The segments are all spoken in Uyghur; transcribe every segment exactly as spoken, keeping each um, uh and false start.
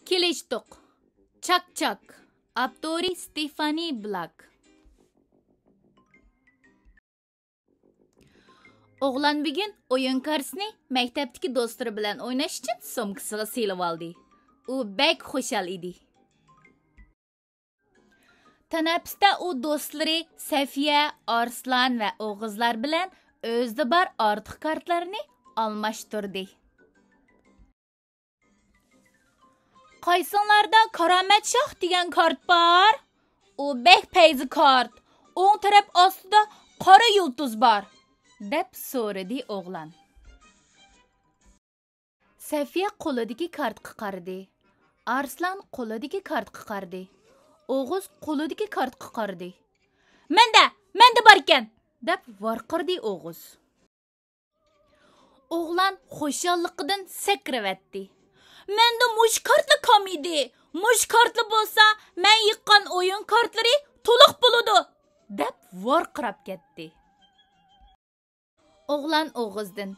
كېلىشتۇق. چاك-چاك. ئاپتورى ستېفانى بلاك. ئوغلان بۈگۈن ئويۇن كارتىسىنى مەكتەپتىكى دوستلىرى بىلەن ئويناش ئۈچۈن سومكىسىغا سېلىۋالدى. ئۇ بەك خۇشال ئىدى. تەنەپپۇستە ئۇ دوستلىرى سەفىيە، ئارسلان ۋە ئوغۇزلار بىلەن ئۆزىدە بار ئارتۇق كارتلارنى ئالماشتۇردى. «قايسىڭلاردا كارامەت شاھ دېگەن كارت بار؟ ئۇ بەك پەيزى كارت. ئوڭ تەرەپ ئاستىدا قارا يۇلتۇز بار»، دەپ سورىدى ئوغلان. سەفىيە قولىدىكى كارتقا قارىدى. ئارسلان قولىدىكى كارتقا قارىدى. ئوغۇز قولىدىكى كارتقا قارىدى. «مەندە، مەندە باركەن!» دەپ ۋارقىرىدى ئوغۇز. ئوغلان خۇشاللىقىدىن سەكرىۋەتتى. «مەندە مۇشۇ كارتلا كام ئىدى. مۇشۇ كارتلا بولسا، مەن يىغقان ئويۇن كارتلىرى تولۇق بولىدۇ!» دەپ ۋارقىراپ كەتتى. ئوغلان ئوغۇزدىن: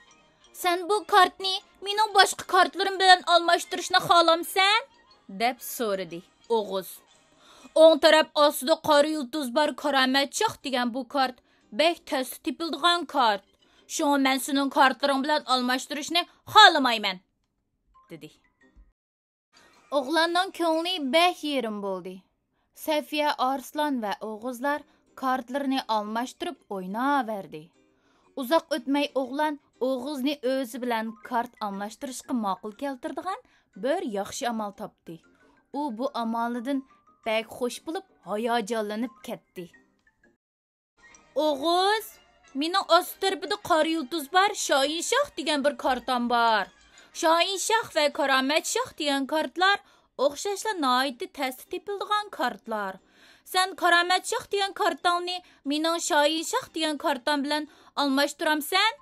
«سەن بۇ كارتنى مېنىڭ باشقا كارتلىرىم بىلەن ئالماشتۇرۇشنى خالامسەن؟» دەپ سورىدى. ئوغۇز: «ئوڭ تەرەپ ئاستىدا قارا يۇلتۇز بار كارامەت شاھ دېگەن بۇ كارت بەك تەستە تېپىلىدىغان كارت. شۇڭا مەن سېنىڭ كارتلىرىڭ بىلەن ئالماشتۇرۇشنى خالىمايمەن»، دېدى. ئوغلاننىڭ كۆڭلى بەك يېرىم بولدى. سەفىيە، ئارسلان ۋە ئوغۇزلار كارتلىرىنى ئالماشتۇرۇپ ئويناۋەردى. ئۇزاق ئۆتمەي ئوغلان ئوغۇزنى ئۆزى بىلەن كارت ئالماشتۇرۇشقا ماقۇل كەلتۈرىدىغان بىر ياخشى ئامال تاپتى. ئۇ بۇ ئامالىدىن بەك خۇش بولۇپ، ھاياجانلىنىپ كەتتى. «ئوغۇز، مېنىڭ ئاستى تەرىپىدە قارا يۇلتۇز بار شاھىنشاھ دېگەن بىر كارتام بار. شاھىنشاھ ۋە كارامەت شاھ دېگەن كارتلار ئوخشاشلا ناھايىتى تەستە تېپىلىدىغان كارتلار. سەن كارامەت شاھ دېگەن كارتاڭنى مېنىڭ شاھىنشاھ دېگەن كارتام بىلەن ئالماشتۇرامسەن؟»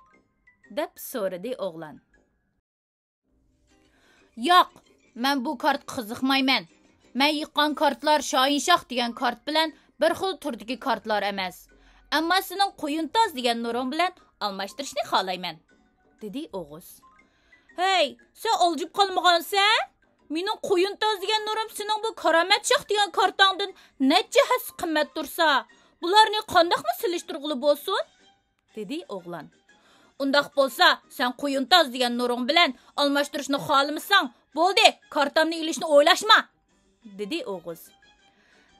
دەپ سورىدى ئوغلان. «ياق، مەن بۇ كارتقا قىزىقمايمەن. مەن يىغقان كارتلار شاھىنشاھ دېگەن كارت بىلەن بىر خىل تۈردىكى كارتلار ئەمەس. ئەمما سېنىڭ قۇيۇنتاز دېگەن نۇرۇڭ بىلەن ئالماشتۇرۇشنى خالايمەن»، دېدى ئوغۇز. «ھەي، سەن ئالجىپ قالمىغانسەن؟ مېنىڭ قۇيۇنتاز دېگەن نۇرۇم سېنىڭ بۇ كارامەت شاھ دېگەن كارتاڭدىن نەچچە ھەسسە قىممەت تۇرسا، بۇلارنى قانداقمۇ سېلىشتۇرغىلى بولسۇن؟» دېدى ئوغلان. «ئۇنداق بولسا، سەن قۇيۇنتاز دېگەن نۇرۇڭ بىلەن ئالماشتۇرۇشنى خالىمىساڭ، بولدى، كارتامنى ئېلىشنى ئويلاشما!» دېدى ئوغۇز.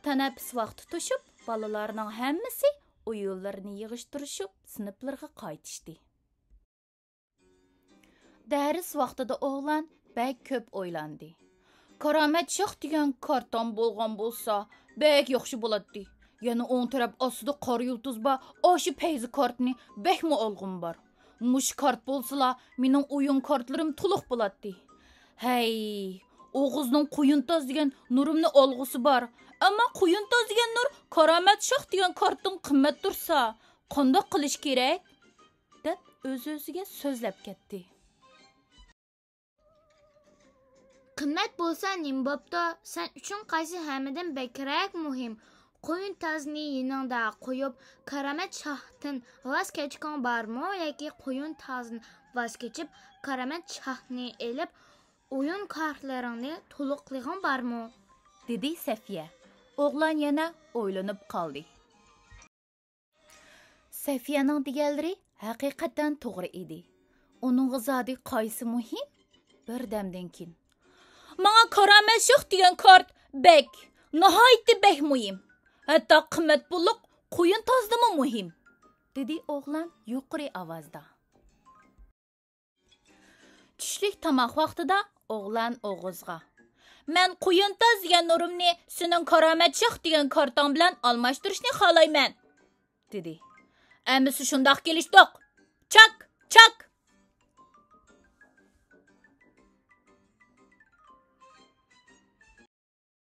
تەنەپپۇس ۋاقتى توشۇپ، بالىلارنىڭ ھەممىسى ئويۇنلىرىنى يىغىشتۇرۇشۇپ، سىنىپلىرىغا قايتىشتى. دەرس ۋاقتىدا ئوغلان بەك كۆپ ئويلاندى. «كارامەت شاھ دېگەن كارتام بولغان بولسا، بەك ياخشى بولاتتى. يەنە ئوڭ تەرەپ ئاستىدا قارا يۇلتۇز بار، ئاشۇ پەيزى كارتنى بەكمۇ ئالغۇم بار. مۇشۇ كارت بولسىلا، مېنىڭ ئويۇن كارتلىرىم تولۇق بولاتتى. ھەي، ئوغۇزنىڭ قۇيۇنتاز دېگەن نۇرۇمنى ئالغۇسى بار. ئەمما قۇيۇنتاز دېگەن نۇر كارامەت شاھ دېگەن كارتتىن قىممەت تۇرسا، قانداق قىلىش كېرەك؟» دەپ ئۆز-ئۆزىگە سۆزلەپ كەتتى. «قىممەت بولسا نېمە بوپتۇ؟ سەن ئۈچۈن قايسى ھەممىدىن بەكرەك مۇھىم؟ قۇيۇنتازنى يېنىڭدا قويۇپ، كارامەت شاھتىن ۋاز كەچكۈڭ بارمۇ ياكى قۇيۇنتازدىن ۋاز كېچىپ، كارامەت شاھنى ئېلىپ، ئويۇن كارتلىرىڭنى تولۇقلىغىڭ بارمۇ؟» دېدى سەفىيە. ئوغلان يەنە ئويلىنىپ قالدى. سەفىيەنىڭ دېگەنلىرى ھەقىقەتەن توغرا ئىدى. ئۇنىڭغا زادى قايسى مۇھىم؟ بىردەمدىن كېيىن، «ماڭا كارامەت شاھ دېگەن كارت بەك، ناھايىتى بەك مۇھىم. ھەتتا قىممەت پۇللۇق قۇيۇنتازدىنمۇ مۇھىم»، دېدى ئوغلان يۇقىرى ئاۋازدا. چۈشلۈك تاماق ۋاقتىدا ئوغلان ئوغۇزغا، «مەن قۇيۇنتاز دېگەن نۇرۇمنى سېنىڭ كارامەت شاھ دېگەن كارتاڭ بىلەن ئالماشتۇرۇشنى خالايمەن»، دېدى. «ئەمىسە شۇنداق كېلىشتۇق. چاك، چاك!»